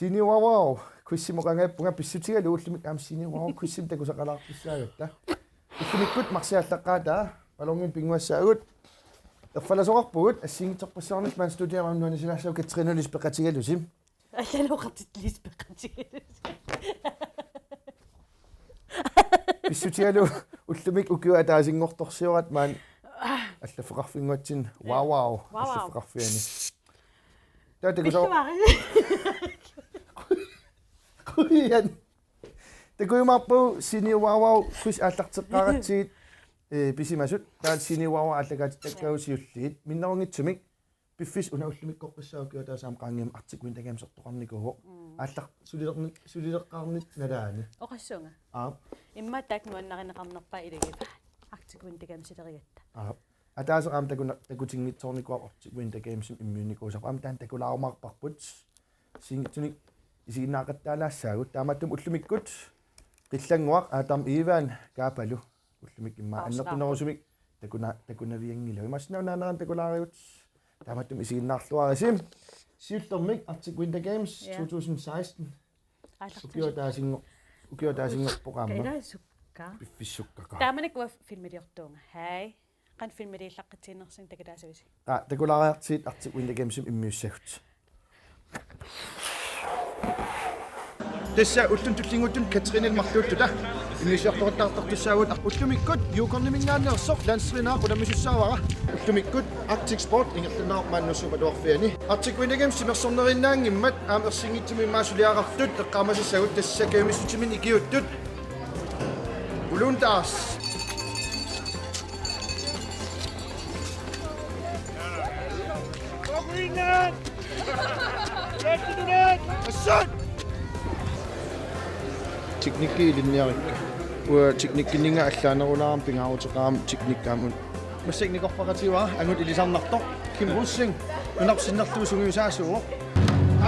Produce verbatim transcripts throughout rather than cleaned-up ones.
Senior Wow Wow, quizimut qangaappunga, pissutigalugu ullumi aamma Senior Wow Wow quizimik takusaqalaartussaagatta. Ullumikkut marsiallaqqaataa, ballonit pinnguassaagut. Erfalasoqarpugut, assigiinngitsorpassuarnik maani studiami aamma nuannisilaassaagut, Katrine Lis peqatigalusi. Allanut oqartitaliis peqatigalusi. Pissutigalugu ullumi ukioq ataasinngortorsioratta maani allaffeqarfinnguatsinni. Wow, wow. Wow, wow. Allaffeqarfiani. Taava takuso- Pilluarit. Qujan. Takujumaarpugut Senior Wow Wow quiz aallarteqqaaratsigit, eh, pisimasut. Taava Senior Wow Wow aallakaatitakkavut siulliit. Minnerunngitsumik piffissaq una ullumikkoqqissaaq, ukioq ataaseq aamma qaangiummik Arctic Winter Games-ertoqarnikuuvoq. Mm. Aallaq sulilerni-, sulileqqaarnit nalaani. Oqassuunga. Aap. Immaqa taakku nuannarineqarnerpaat ilagivaat Arctic Winter Games-ilerigatta. Aap. Ataaseq aamma takuna-, takutinngitsoornikuuvoq Arctic Winter Games-imik immiunnikuusarput. Aamma taanna takulaarumaarparput. Assigiinngitsunik isiginnaaqattaalaassaagut. Taamaattumik ullumikkut Qillannguaq, Adam Ivan, Kaapalu. Ullumi immaqa Pausinaarput. Annertunerusumik takuna-, takunavianngilagut. Imaassinnaavoq naannerani takulaarigut. Taamaattumik isiginnaarluarisi. Siullermik Arctic Winter Games. Ja. Two thousand sixteen. Aallartisi. Ukioq ataasinngor-, ukioq ataasinngorpoq aamma. Ka ila sukka. Piffissaq sukkakka. Taamanikkut uanga filmiliortuunga. Hej. Qanoq filmiliillaqqitsiginersunga takutaasavisi? Aa, takulaariartigit Arctic Winter Games-imik immiussagut. Tassa ulluni tullinnguuttunut Katrine marluulluta immiussiartoqattaartartussaavugut. Ullumikkut Yukon-iminngaanneersoq landstrænerit unammisussaavara. Ullumikkut Arctic Sport ingerlanneqarpoq maani Nuussuup Atuarfiani. Arctic Winter Games timersorneriinnaanngimmat aamma ersinngitsumik immaqa suliaqartut eqqaamasassagut, tassa kajumissutiminnik ikiuuttut. Uluntars. Teknikki ilinniarikka. Uanga teknikkinninnga allaanerulaarama pingaaruteqarami teknikki aamma. Massakkut nikorfaqativara, angut ilisarnartoq. Kim Rosing, nunarput sinnerlugu sungiusaasuuvoq.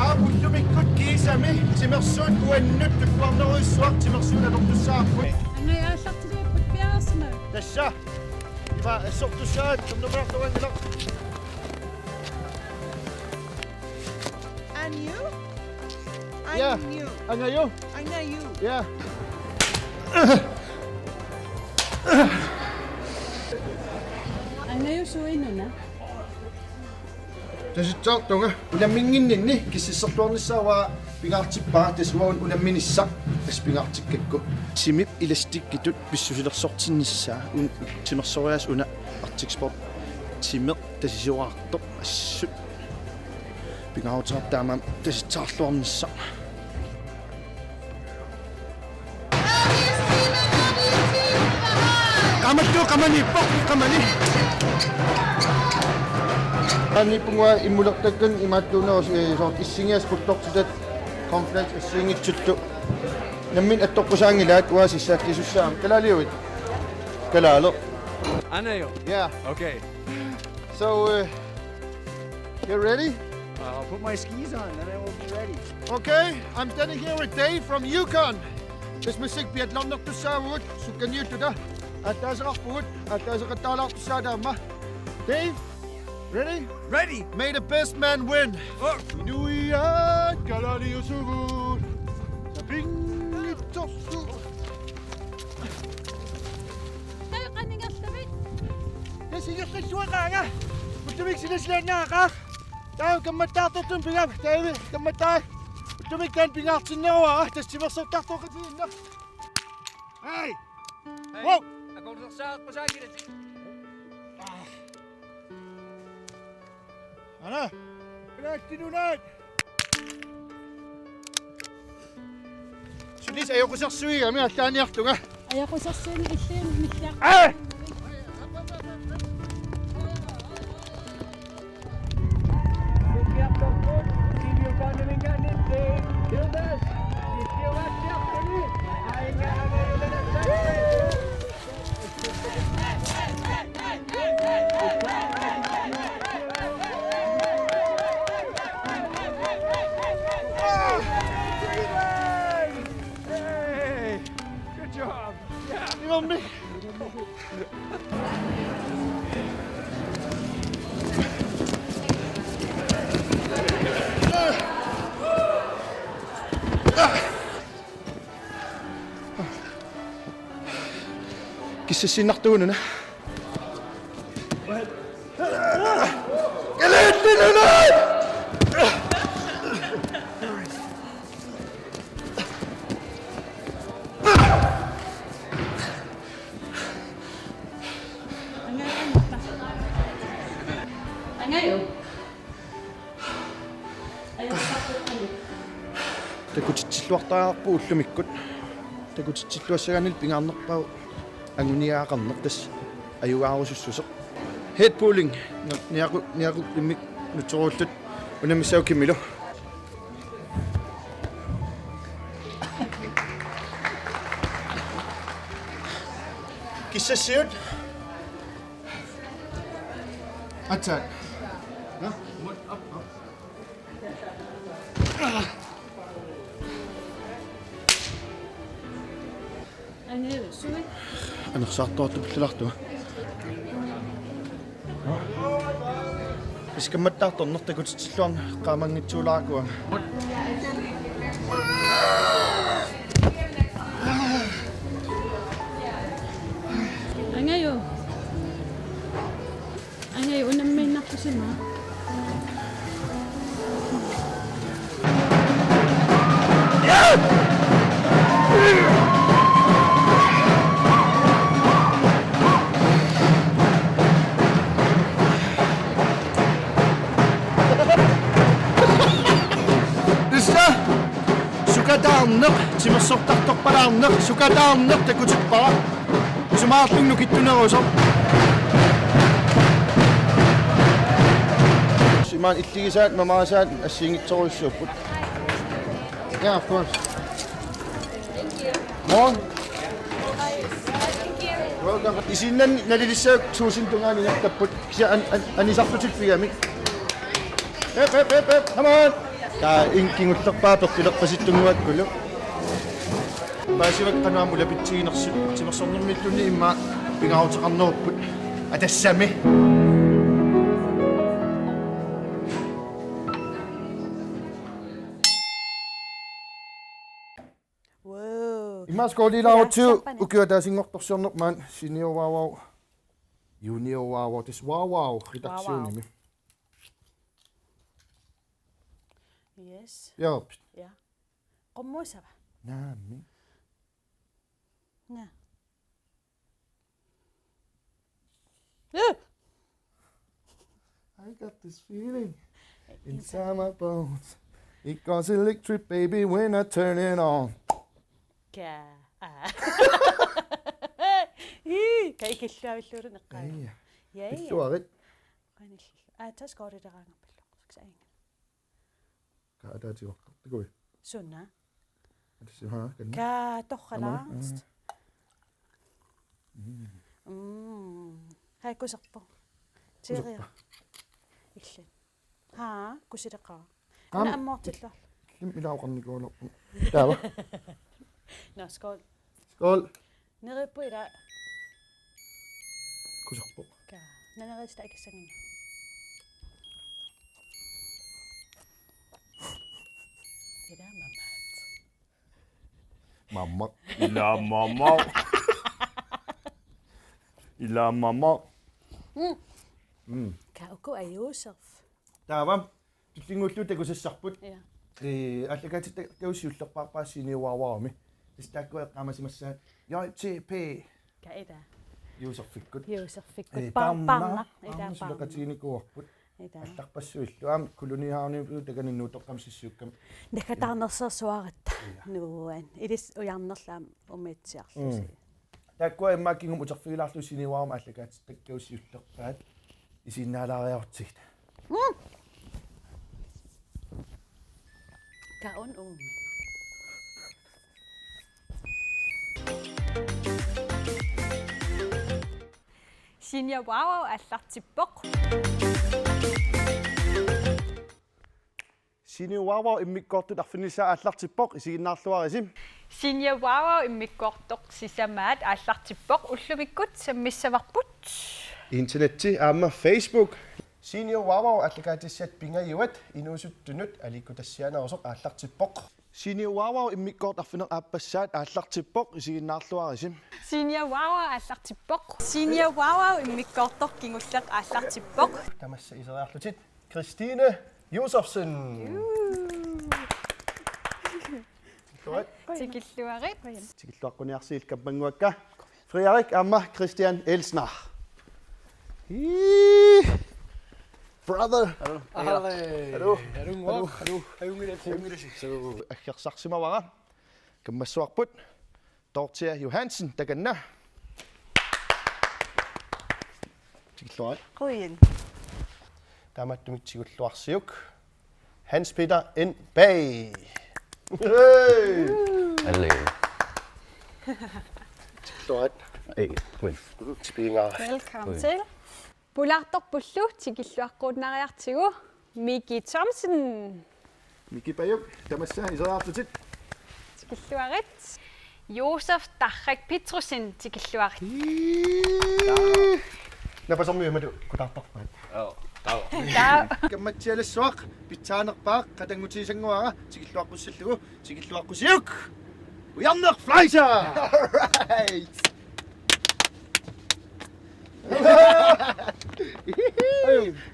Aap, ullumikkut kiisami timersuut uannut tulluarnerujussuaq timersuut atortussavarput. Anna aallartiliupput piareersima. Tassa. Ima assortussaat, tunnumiartuanngilaq. And you? And you? Anga you? Anga you? Ja. Anga you suinuna? Tasitsaartunga. Unamminnginninni kississerluarnissaa uanga pingaartippara, tassa uanga unamminissaq tassa pingaartikkakku. Timip elastikkitut pissusilersortinnissaa, un-, timersoriaaseq una Arctic Sport timeq tasisuartoq assut. Pingaaruteqarpoq taamaammat tasitsaarluarnissaq. Qamattuuvoq, qamaniippoq, qamani. Qamaniippunga immulertakkani imaattuunerusoq, eh, soorlu issingiaat quttortitat, cornflakes assigiinngitsullu. Nammineq attoqqusaanngilaat, uanga sissaakkisussaammat. Kalaaliuit? Kalaaleq. Anayo. Yeah. Okay. So, uh, you ready? Uh, I'll put my skis on, then I will be ready. Okay, I'm standing here with Dave from Yukon. Tassa massakkut biathlonnertussaavugut, sukkaniuttuta. Aatsaaseqarpugut, aatsaaseqattaalaartussaammat. Dave, ready? Ready. May the best man win. Oh. Inuiaat kalaaliusugut. Sapinngitsorsuaq. Taava qaninngartavit? Tassa ingerlalluaqaanga. Ullumikkut silasilaannaqaaq. Taava kammattaartortumik pigap, Dave, kammattaaq. Ullumikkut taanna pingaartinneruara, tassa timersortartoqatigiinnaq. Hej! Hej. Wow! Akornusersaaqqusaanngilasi. Ana. Ilaattinunaat. Sulis ajoqusersuigami allaaniartunga. Ajoqusersuini illiin milliaq. Aa! Hey! Good job. Yeah. Kissassiinnartugununa. Takutitsilluartariaqarpugut ullumikkut. Takutitsilluassagaannilu pingaarnerpaavoq anguniagaqarneq, tassa ajugaarusussuseq. Head pulling. Niaqu-, niaqu-, immik nutsoruulluta unammissaat Kimilu. Kissassiut. Aatsaat. Nå? Anersaartoortupilluartunga. Iskammattaartorneq takutitsilluarneq qaamanngitsuulaarpunga. Angajo. Angajo, unammiinnarpusi aamma. Tassa sukataarneq, timersortartorpalaarneq, sukataarneq takutippara. Isumaqarluni nukittunerusoq. Imaanngilaq illigisaat, mamaasaat assigiinngitsorujussuupput. Yeah, of course. More? Welcome. Isiinnarni nalilissaagut tusind tungaanut ingerlapput. Kisianni an-, an-, anisarlutik pigamik. Hep, hep, hep, hep. Come on. Taa, in kingullerpaaq peqqilerpasittunnguakkulu. Paasivakka qanoq aamma ulapitsiginersut, timersornermiilluunniit immaqa pingaaruteqarnerupput. Atassami. Wow. Immaqa skålilaarutsigu. Ja, saappaneq. Ukioq ataasinngortorsiorneq maani Senior Wow Wow. Junior Wow Wow. Tassa Wow Wow redaktionimi. Yes. Jop. Ja. Qummuusava? Naamik. Naa. Øh! I got this feeling inside my bones. It goes electric, baby, when I turn it on. Ka-, aa. Ii, ka ikilluavilluullugu neqqaavik. Ja, ja. Ja, ja. Pilluarit. Qanillu. Aa, tassa skålileraangammallu. Siksi aanga. Ka ataatigortoq. Tikui. Suna. Atassi, haa, kan. Ka torralaartut. Amana. Mm. Mm. Hej, kuserpoq. Kuserpoq. Tigeria. Illit. Haa, kusileqaaq. Qam. Una ammoortilluarlu. Illimmi ilaa oqarnikuugaluarpunga. Taava. Nå, skål. Skål. Neriuppunga ilaa. Kuserpoq. Ka. Naneriussat ikissanngillat. Ilaa mamaat. Mama. Ilaa mama. Ilaa mama. Mm. Mm. Ka uku ajuuserput. Taava. Tullinnguullugu takusassarput. Ja. Ee, aallakaatitakkavut siullerpaarpaat Senior Wow Wowmi. Tassa taakkua eqqaamasimassaat J T P. Ka ila. Juuserfikkut. Juuserfikkut. Ee, pa-, paarna-, paarna-, ila paarna-, paarna suleqatiginikuuarput. Ila. Allarpassuillu. Aamma kolonihavenilu takanna nuuttoqqami sissuukkami. Naggataarnersiorsuaratta. Ila. Nuan. Ilissi ujarnerlu aamma umiatsiarlusi. Mm. Taakkua immaqa kingumut uterfigilaarlugit Senior Wowmi aallakaatitakkavut siullerpaat isiginnaalaariarutsigit. Mm. Ka un uummi. Senior Wow Wow aallartippoq. Senior Wow Wow immikkoortut arfineq-sisaat aallartippoq, isiginnaarluarisi. Senior Wow Wow immikkoortoq sisamaat aallartippoq, ullumikkut sammissavarput. Internetti aamma Facebook. Senior Wow Wow aallakaatissat pingajuat inuusuttunut aliikkutassianerusoq aallartippoq. Senior Wow Wow immikkoortoq arfineq-aappassaat aallartippoq, isiginnaarluarisi. Senior Wow Wow aallartippoq. Senior Wow Wow immikkoortoq kingulleq aallartippoq. Tamassa iseriarlutit Christine Josefsen. Juu. Tikilluarit. Tikilluarit. Tikilluaqquniarsigit kammannguakka. Frederik aamma Christian Elsner. Ii. Brother. Hallo. Hallo. Hallo. Hallo. Hallo. Hallo. Hallo. So, aggersarsimavara. Kammassuarput. Dorthea Johansen, takanna. Tikilluarit. Qujan. Taamaattumik tikilluarsiuk. Hans Peter N. Bay. Hey! Hallo. Tikilluarit. Hey, qujan. Tipiingaara. Velkommen til. Pulaartorpullu tikilluaqquunnariartigu Miki Thomsen. Miki Pajuk, tamassa iseriarlutit. Tikilluarit. Josef Tarrak Petrussen, tikilluarit. Ii. Napasormi matu kutaartarpaat. Joo, taava. Taava. Kammatsialassuaq, pitsaanerpaaq, qatanngutigisannguara, tikilluaqqussallugu, tikilluaqqusiuk. Ujarneq Fleischer. All right.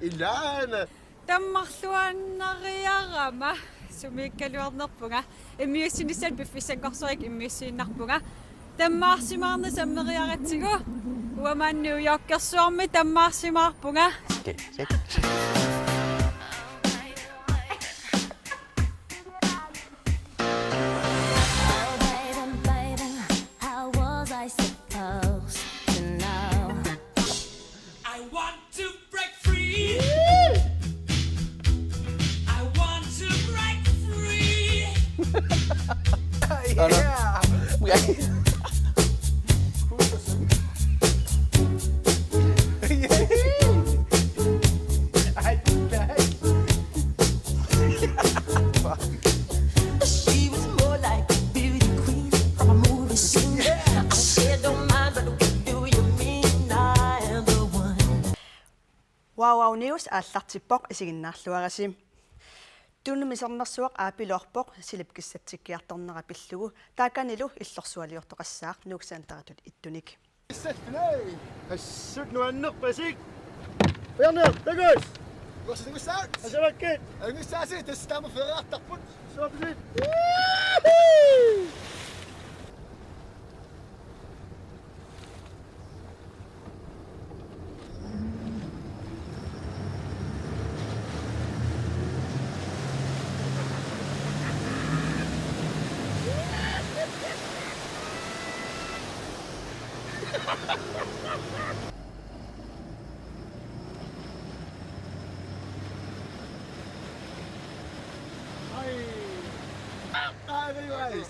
Ilaana. Tammarluaannariarama sumiikkaluarnerpunga. Immiussinissamut piffissakkorsorik immiussiinnarpunga. Tammaarsimaarnissaq sammeriaratsigu. Uanga maani New Yorkersuarmi tammaarsimaarpunga. Okay, check. Oh, baby, baby, how was I supposed to know? I want to break free. I want to break free. Yeah. She was more like a beauty queen from a movie scene. I said, "Don't mind, but what do you mean I am the one?" Wow Wow News aallartippoq, isiginnaarluarisi. Tunumi sermersuaq aapiloorpoq silip kissatsikkiartornera pillugu, taakanilu illorsualiortoqassaaq Nuuk Centeritut ittunik. Assut nuannerpasik. Ujarneq, takuss. Ujarneq, takuss. Asavakkit. Angussaasi, tassa taama feeriartarput. Suapisi.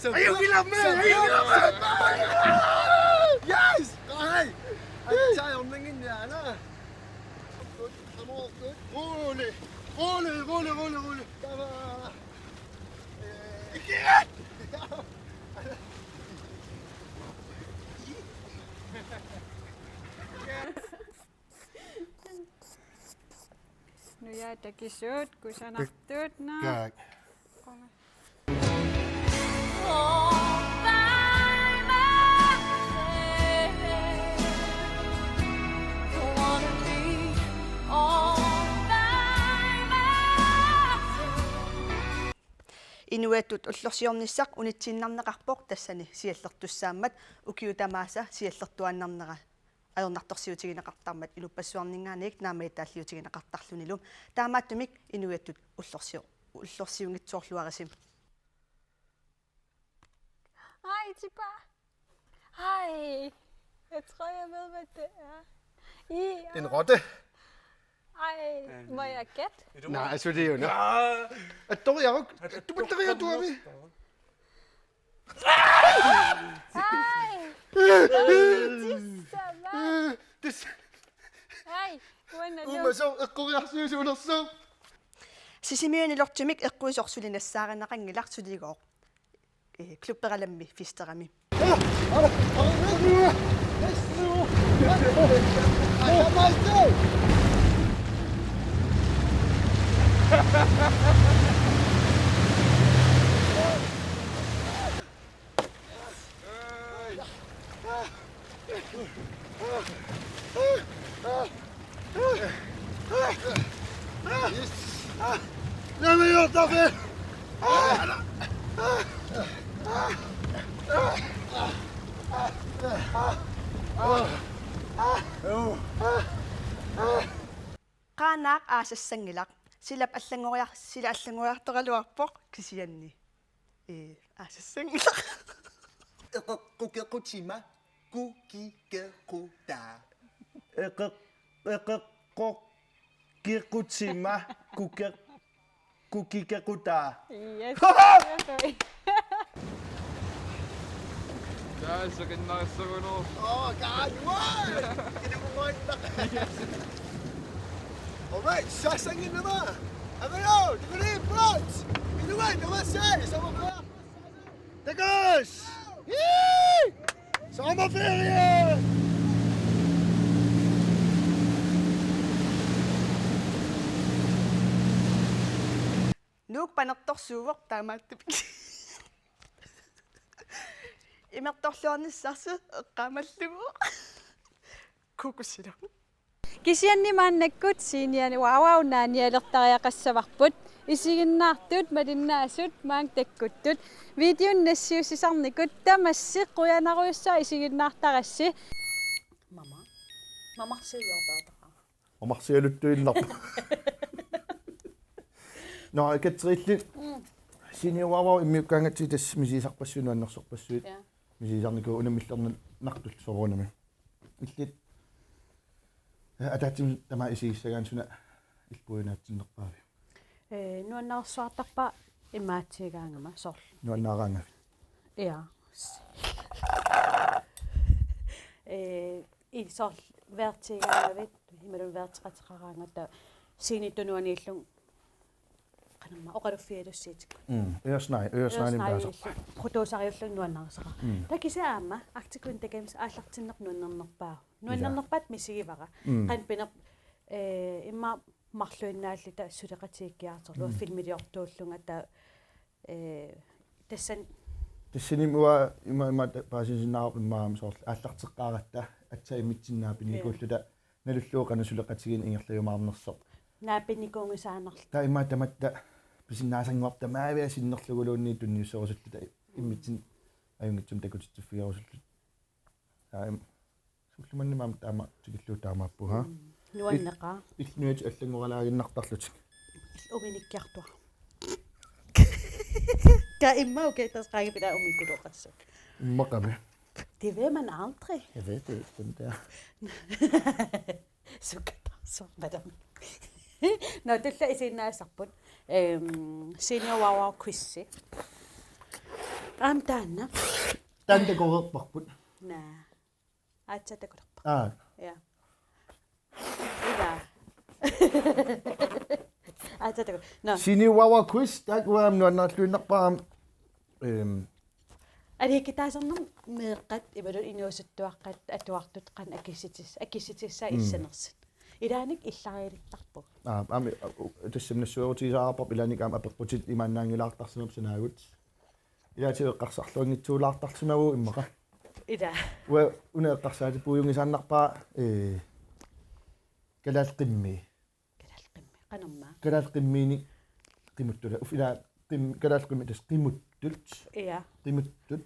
Are you kidding me? Are you kidding me? Yes! Hey! Rolig, rolig, rolig, rolig. Nujat takisuut, kusanartuut, naa. Taak. Qunga. Inuiattut ullorsiornissaq unitsiinnarneqarpoq, tassani siallertussaammat ukiut tamaasa siallertuaannarnera ajornartorsiutigineqartarmat inuppassuarninngaanniit naammagittaalliutigineqartarlunilu. Taamaattumik inuiattut ullorsior-, ullorsiunngitsoorluarisi. Ej, tilbage. Ej, jeg tror, jeg ved, hvad det er. I er... En rotte. Ej, må jeg gætte? Nej, altså, det er jo nok. Ja. At dog, jeg har ikke... Du må ikke, du er vi. Ej! Ej, tissa, hva'? Det s- Ej, uanna. Uuma, så eqqugiarsiusi unersu. Sisimiuni Lottomik eqquisoq suli nassaarineqanngilaq, suligooq, eh, klubberalammi fisterami. Lad mig høre dig. Qaanaaq aasassanngilaq. Silap allanngoriar-, sila allanngoriartoraluarpoq kisianni. Ee, aasassanngilaq. Eqeqqukequtima kukikequtaa. Eqeq-, eqeqqoqkequtima kuke-, kukikequtaa. Yes. Guys, looking nice, so no. Oh, God, what? All right, sassanginnama. Amen, oh, look at him, bro. You know what? Come on, say, someone. Takas! Yee! Sommerferie! Nuuk panertorsuuvoq taamaattumik. Imertorluarnissarsi eqqaamallugu. Kukusilu. Kisianni maannakkut Senior Wow Wow naanialertariaqassavarput, isiginnaartut malinnaasut maanga takkuttut videonik nassiussisarnikut tamassi qujanarujussuaq isiginnaartarassi. Mama. Mamarsiujoorpaataqaanga. Mamarsialuttuinnarpoq. Nå, Katrilli. Mm. Senior Wow Wow immiukkaangatsigit tassa misigisarpassuit nuannersorpassuit. Ja. Misigisarnikuuvoq unammillernartullu soorunami. Illit, eh, ataatsimut tamaat isigissagaanni suna illit puiunaatsinnerpaaviuk? Ee, nuannersuartarpaa imaatsigaangama soorlu. Nuannaaraangavit? Ja. Ee, i soorlu vejrtigaangavit, imaluunniit vejrteqateqaraangata scenetunuaniillunga qanormaa oqaluffialussiitikku. Mm. Øresnegl, Øresneglimut Øresnegl-, taasarpoq. Producerillugu nuannarisaqaaq. Mm. Taava kisianni aamma Arctic Winter Games aallartinneq nuannernerpaavoq. Nuannernerpaat misigivara. Mm. Qanoq pineq, eh, immaqa marluinnaalluta suleqatigiikkiartorlunga, mm, filmiliortuullunga taava, eh, tassani. Tassani uanga ima, ima ta-, paasisinnaavoq immaqa soorlu aallarteqqaaratta aatsaat immitsinnut naapinikuulluta. Ja. Nalullugu qanoq suleqatigiinneq ingerlajumaarnersoq. Naapinnikuunngisaannarluta. Taava immaqa tamatta pisinnaasannguarput tamaavia sinnerluguluunniit tunniusserusulluta immitsinnut ajunngitsumik takutitsiffigerusulluta. Taava im-, suullumanni aamma taama tikillugu taamaappoq, ha? Mm. Nuanneqaaq. Il-, illit nujatit allanngoralaaginnartarlutik. Uminikkiartuaq. Ka imma okay, tassa qaangiupput ila umikuloqassuk. Immaqami. Det ved man aldrig. Jeg ved det ikke, den der. Sukkatarsuaq, madam. Nå, tullia isiginnaagassarput. Øhm, Senior Wow Wow Quiz. Aamma taanna. Taanna takoreerparput. Naa. Aatsaat takulerpoq. Aa. Ja. Ila. Aatsaat taku-, nå. Senior Wow Wow Quiz, taakku aamma nuannarilluinnarpara aamma. Øhm. Aliikkutaasarnermut meeqqat, imaluunniit inuusuttuaqqat, atuartut qanoq akissutis-, akissutissaat, mm, issanersut. Ilaanni illariilittarpugut. Aa, aamma, u-, u-, tassami nassuerutigisariaqarparput ilaanni aamma apeqqutit imaannaanngilaartarsimapput sanaagut. Ilaatigut eqqarsarluanngitsuulaartarsimavugut immaqa. Ila. Uanga una eqqarsaatigiunngisaannarpara, ee, kalaallit qimmii. Kalaallit qimmii. Qanormaa? Kalaallit qimmiinik qimuttut. Uf, ila qim-, kalaallit qimmii tassa qimuttut. Ja. Qimuttut.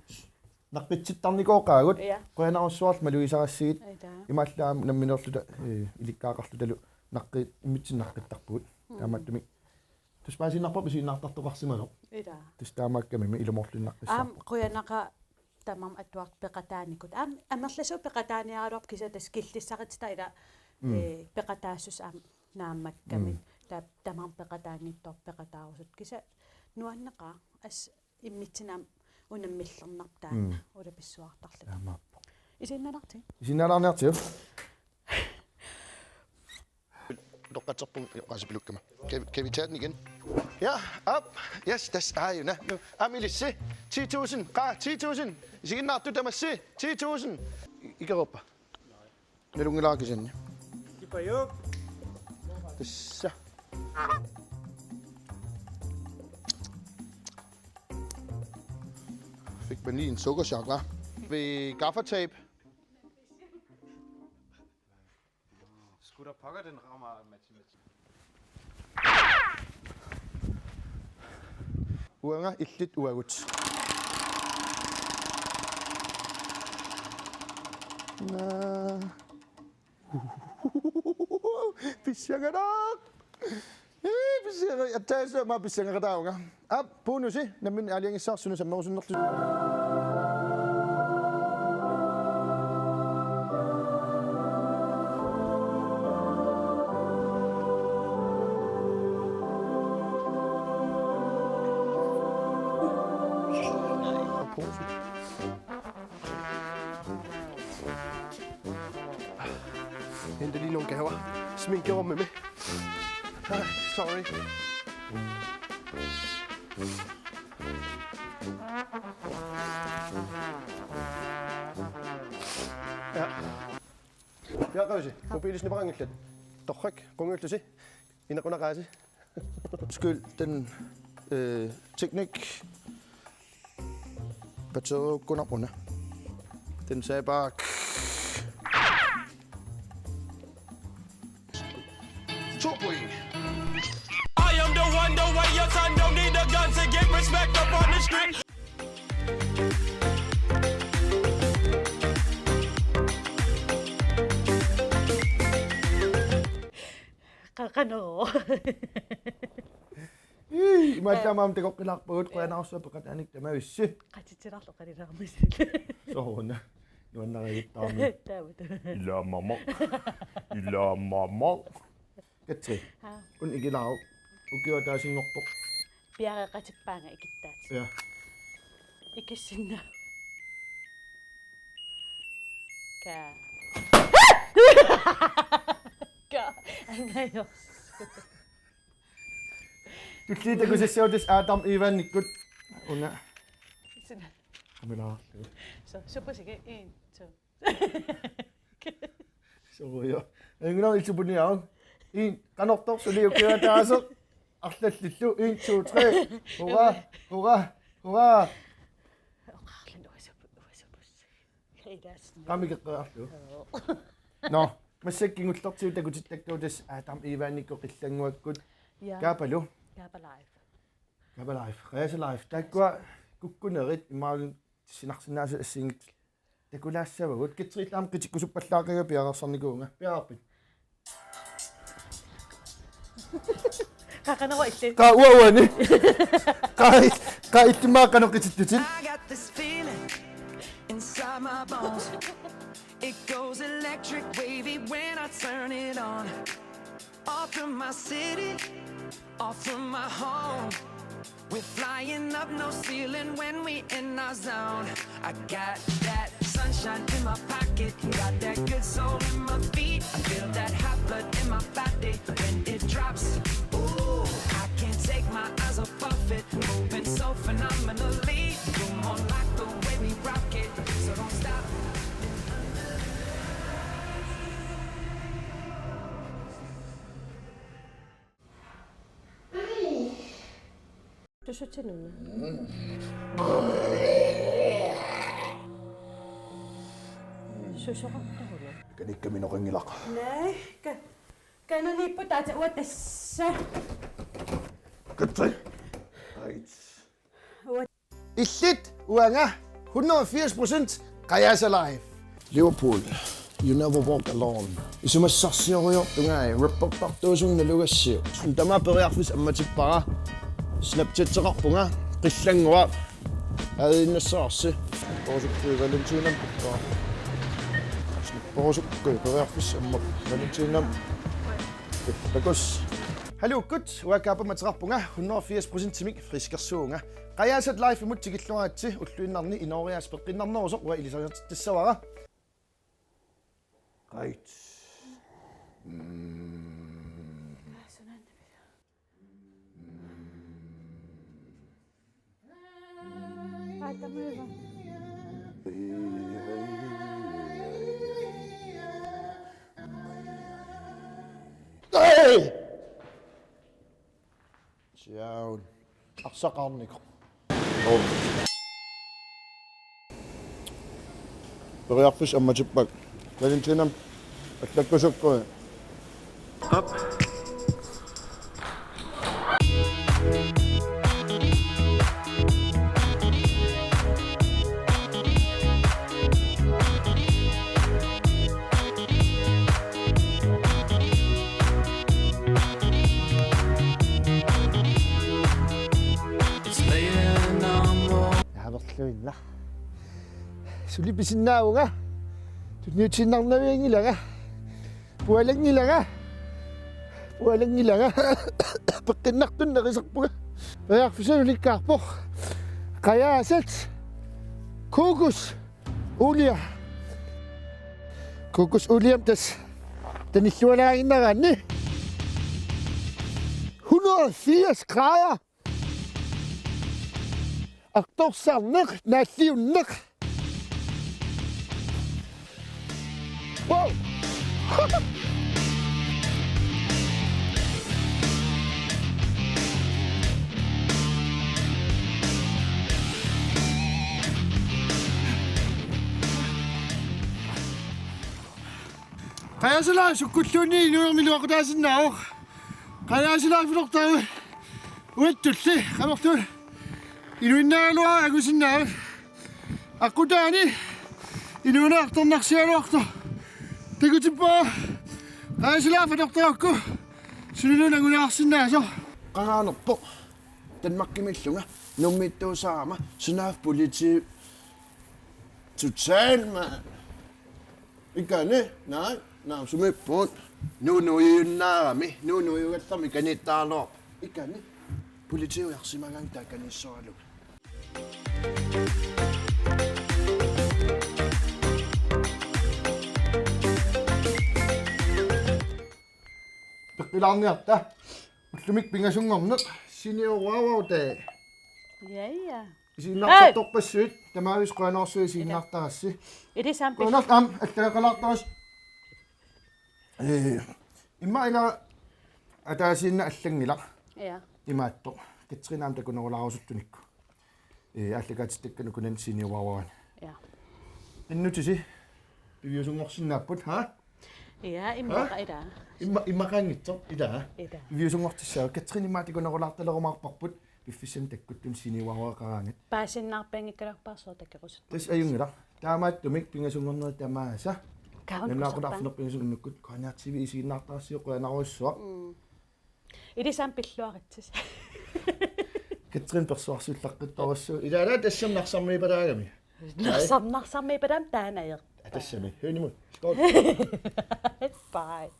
Naqqitsittarnikooqaagut. Ja. Qujanarujussuarlu malugisarassigit. Ila. Imaallaat aamma nammineerluta, ee, ilikkagaqarlutalu naqqi-, immitsinnut naqqittarpugut. Mm. Taamaattumik. Tassa paasiinnarparput isiginnaartartoqarsimavoq. Ila. Tassa taamaakkami ilumoorluinnaqqissaarpoq. Aamma qujanaqaaq tamarmik atuartut peqataanikut. Aamma amerlasuut peqataaniaraluarput kisianni tassa killissarititta ila, mm, eh, peqataassuseq aamma naammakkami. Mm. Taava tamarmik peqataanngitsoorput peqataarusuttoq. Kisianni nuanneqaaq assut immitsinnut aamma unammillernarpoq taanna, mm, ulapissuartarluta. Taamaappoq. Isiginnaalaartigu. Isiginnaalaarniartigu. Utoqqatserpunga oqaasipilukkama. Kan, kan vi tage den igen? Ja, op. Yes, tassa, aa, una. Nu, aamma ilissi. Ti tusind. Qaa, ti tusind. Isiginnaartut tamassi. Ti tusind. I-, ikereerpa? Nalunngilara kisianni. Kipajuk. Tassa. Fik man lige en sukkerchok, hva'? Gaffatape. Sgu da pokker, den rammer matematik. Uanga illit uagut. Naa. Pissanganaq. Ee, pissanganaq. Attaasama pissanganaq taavunga. Aap, bonusi, nammineq aalajangissavarsi suna sammerusunnerlusi. Hente lige nogle gaver. Smink over med mig. Ah, sorry. Ja. Ja, Røse. Mobilisni paranngillat. Torrak, qunngillusi. Inequnaqaasi. Undskyld, den øh, teknik. Batteriet kun op under. Den sagde bare... To point. I am the one, the way your son don't need a gun to get respect up on the street. Qaqanero. Ii, imaallaat aamma takoqqilaarpagut, qujanarsuaq peqataanik tamavissi. Qatitsilaarlu qalilaarmisi. Sooruna. Nuannarigittaarmi. Taamatut. Ilaammamaq. Ilaammamaq. Katri. Haa. Una ikilaaruk. Ukioq ataasinngorpoq. Piareeqatippaanga ikittaatit. Ja. Ikissinnaa. Ka. Ka. Angajoq. Tulliit takusassaagut Adam Ivaanikkut. Una. Sina. Qamilaarlugu. Så, så på sikkert en, to. Sorujo. Ingunaa ilsupuniaru. En, qanortoq suli ukioq ataaseq. Arlallillu. En, to, tre. Hurra, hurra, hurra. Oqarluni uasup-, uasupus. Hej, Lars. Qamikeqqeqarlu. Nå, massakkut kingullertigut takutittakkagut tassa Adam Ivaanikkut Qillannguakkut. Ja. Kaapalu. Kaapa Live. Kaapa Live. Qajaasa Live. Taakkua kukkunerit imaluunniit tissinarsinnaasut assigiinngitsut takulaassavagut. Katrillaamik qitikkusuppallaaqigavit piareersarnikuuvunga. Piareerpit? Qaqanero illit. Qaa uanga. Qaa, qaa illimmi qanoq qitittutit? I got this feeling inside my bones. It goes electric wavy when I turn it on. Off from my city, off from my home. We're flying up, no ceiling when we in our zone. I got that sunshine in my pocket, got that good soul in my feet. I feel that hot blood in my body when it drops. Ooh, I can't take my eyes off of it, moving so phenomenally. You're more like the way we rock it, so don't stop. Tussutinuna. Susoqartoruna. Kanikkaminoqanngilaq. Naa, ka-, kananiippoq taava uanga tassa. Katri. Right. Illit uanga hundrede og firs procent Qajaasa Live. Liverpool, You Never Walk Alone. Isumassarsioriartunga, rappertartuusunga nalugassiuk. Suna tamaat periarfissaq ammatippara. Snapchateqarpunga, Qillannguaq. Aajinnassarsi. Porusukku Valentina pukkaa. Porusukku periarfissaq amma Valentina. Takuss. Hallo, gut. Uanga Kaapa Live-iuteqarpunga, hundrede og firs procentimik friskersuuvunga. Qajaasat Live-imut tikilluaritsi, ulluinnarni inooriaaseq peqqinnarnerusoq uanga ilisariartitassavara. Right. Mm. Hey! Siaun. Arsaqarnikoq. Oh. Periarfissat ammatippaat. Valentinamik allakkusukkuit. Op. It's laying on more. Jaaverluinnaq. Suli pisinnaavunga. Tunniutiinnarnavianngilanga. Pualanngilanga. Pualanngilanga. Peqqinnartunik nerisarpunga. Periarfissaq ulikkaarpoq. Qajaasat. Kokosolie. Kokosolie tassa. Tanillualaaginnaraanni. Hundrede og firs grader. Artorsarneq, naalliunneq. Wow! Qajasalaat sukkulluunniit inuunermi iluaqutaasinnaavoq. Qajasalaat filortaru. Uattulli qanorlu inuinnaraluarpara angusinnaavat. Aqqutaani inuuneq artornarsigaluartoq. Takutippara. Qajasalaat filortarukku. Suniluunniit anguniarsinnaasoq. Qangaanerpoq. Danmarkimiillunga. Nuummiittuusarama. Sunaaffa politiit. Total, mand. Ikani, nej, nej, sumiippoq. Nuunuujunnaarami, nuunuujugallarami ikaniittaraluarpoq. Ikani, politiit ujarsimagaanni taakaniissoralugu. Peqqilaarniarta. Ullumi pingasunngorneq, Senior Wow Wow Day. Ja, ja. Isiginnaartartorpassuit, tamaavisa qujanarsuaq isiginnaartarassi. Ilisaampi. Qujanaq aamma allagaqalaartarassi. Ee, immaqa ila ataasiinnaq allanngilaq. Ja. Imaattoq. Katrine aamma takunerulaarusuttunikku. Ee, aallakaatittakkanik ukunani Senior Wow Wowani. Ja. Qinnutisi piviusunngorsinnaapput, ha? Ja, immaqa ila. Imma-, immaqaanngitsoq ila. Ila. Piviusunngortissaaq. Katrine immaqa takunerulaartalerumaarparput. Piffissami takkuttuni Senior Wow Wowaqaraangat. Paasinnaarpianngikkaluarpara sooq takorusuttut. Tassa ajunngilaq. Taamaattumik pingasunngornerit tamaasa. Kaun nunaqula kusarpaa. Arfineq-pingasunngornikkut K N R T V isiginnaartarassi qujanarsuaq. Mm. Ilisaampi pilluaritsis. Katrine persuarsullaqqittorussu. Ilaana tassami narsarmiipalaagami. Narsar-, narsarmiipalaami taanajeq. Tassami. Hønemut. Skål. Bye.